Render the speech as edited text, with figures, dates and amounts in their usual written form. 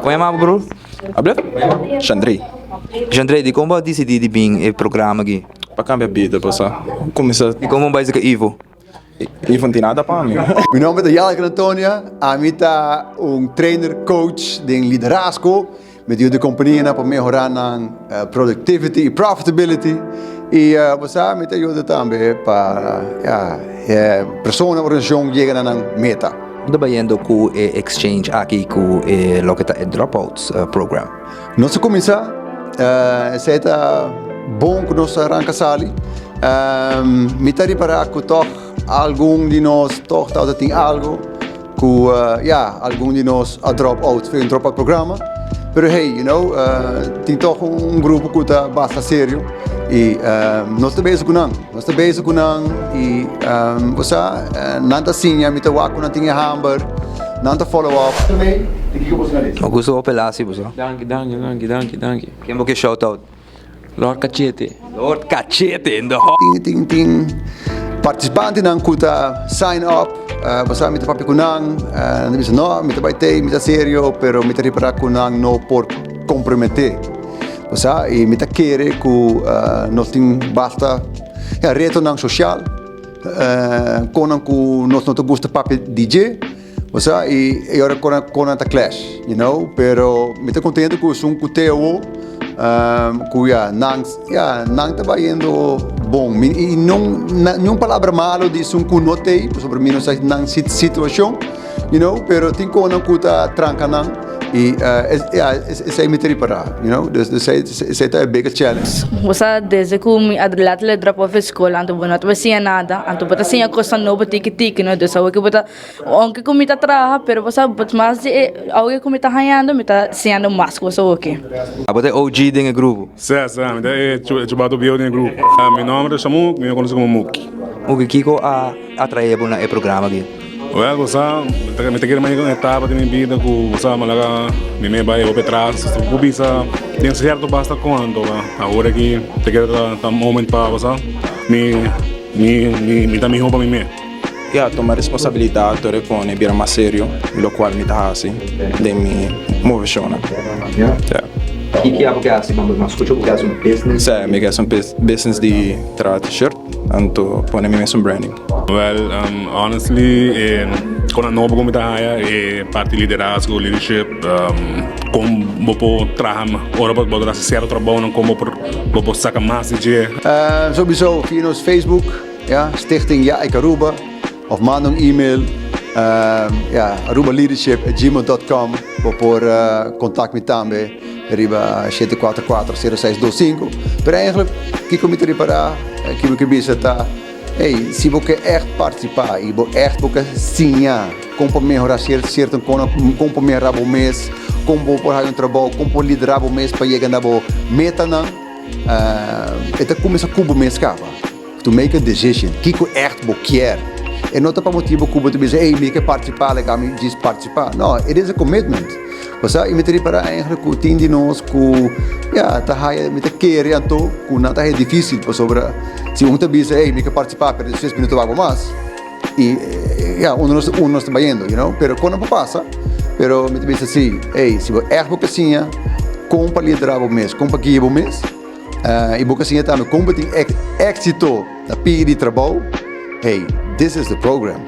Kon yama bo bro? Ablef? Shandrey. Shandrey, dikon bo a disidí di bin e programa aki? Pa kambia bida, pasá. Kuminsá. Dikon bo bai saka Ivo? Ivo no tin nada pa mi. Mi nomber ta Yalker Antonia, ami ta un trainer coach den liderazgo. Mi ta yuda kompanianan pa mehorá nan productivity i profitability i bo sa mi ta yuda tambe pa ya e persona, organisashon yega na nan meta. Bo ta bayendo ku e exchange aki ku e loke ta e dropouts program? Nos a kuminsá, esei ta bon ku nos a ranka sali. Mi ta ripará ku tòg algun di nos tòg tabata tin algu. Ku ya, algun di nos a drop out via un drop out programa. Pero hey, you know, tin toch un grupo ku ta basta serio i nos ta bezig ku nan. Nos ta bezig ku nan i bo sa, nan ta siña, mi ta wak ku nan tin e hamber, nan ta follow up. Bo gusta bo pela si bo sa. Danki, danki, danki, danki, danki. Ken bo ke shout out? Lord Cachete. Lord Cachete in the house. Tin tin tin participantenan ku ta sign up, bo sa mi ta papia ku nan, nan ta bisa no mi ta bai tei, mi ta serio, pero mi ta ripara ku nan no por komprometé. Bo sa, i mi ta kere ku nos tin basta ya retonan sosial, konan ku nos no ta gusta papia di dje. Bo sa, i e ora kona kona ta clash, you know, pero mi ta contento ku esun ku te awo, ku ya nan ya nan ta bayendo bon. Mi i non niun palabra malo di esun ku no tei, pasobra mi no sa nan situacion, you know, pero tin kona ku ta tranka nan i ya esei mi ta ripara, you know, dus esei ta e biggest challenge. Bo sa desde ku mi a letterlijk drop off e skol anto bo no ta siña nada, anto bo ta siña kosnan nobo tiki tiki no, dus awo ke bo ta Aunke ku mi ta traha, pero bo sa mas di e awe ku mi ta hañando, mi ta siñando mas kos awoki. Abo ta e OG den e grupo? Sè, sè, mi ta e chubato bieu den e grupo. Mi nomber ta Shamuk, mi konosi komo Muki. Muki, kiko a atrae bo na e programa aki? Wèl, bo sa, mi ta kere maya un etapa den mi bida ku bo sa, mi laga mi mes bai hopi atras. Bo bisa den sierto basta kuantu, awor aki ta kere ta moment pa bo sa, mi mi ta miho pa mi mes. Ya, tuma responsabilidat tur e pone bira mas serio, lokual mi ta hasi den mi moveshonnan. Ya. Kiko abo ke hasi? Bo a skucha bo ke hasi un business? Sí, mi ke hasi un business di traha t-shirt, anto pone mi mes un branding. Well, honestly, e kosnan nobo ku mi ta haya e parti liderazgo, leadership, kon bo por traha ora bo ta hasi sierto trabounan, kon bo por bo por saka mas di dje. Soubiso via nos Facebook. Ja, Stichting Ja Ik Aruba of manda un email ja, arubaleadership@gmail.com bo por contact mi tambe riba 744 0625. Pero eigenlijk kiko mi ta ripara, kiko mi ke bisa ta, hey, si bo ke echt participa y bo echt bo ke siña kon pa mehora cierto kona, kon pa mehora bo mes, kon bo por haya un trabou, kon por lidera bo mes pa yega na bo metanan, e ta cuminsa cu bo mes caba. To make a decision, kiko ègt bo kier. E no ta pa motibu ku bo ta bisa, ey, mi ke partisipá, laga mi djis partisipá. No, it is a commitment. Bo sa, i mi ta ripará eigenlijk ku tin di nos ku, ya, ta haya, mi ta kere anto ku nan ta haya difísil pasobra si un ta bisa, ey, mi ke partisipá, pero despues mi no ta wak bo mas. I, ya, unda nos, unda nos ta bayendo, you know. Pero kon a por pasa, pero mi ta bisa si, ey, si bo ègt bo ke siña kon pa liderá bo mes, kon pa guia bo mes, I bo ka siña tambe kon bo tin éksito na pidi trabou, hey, this is the program.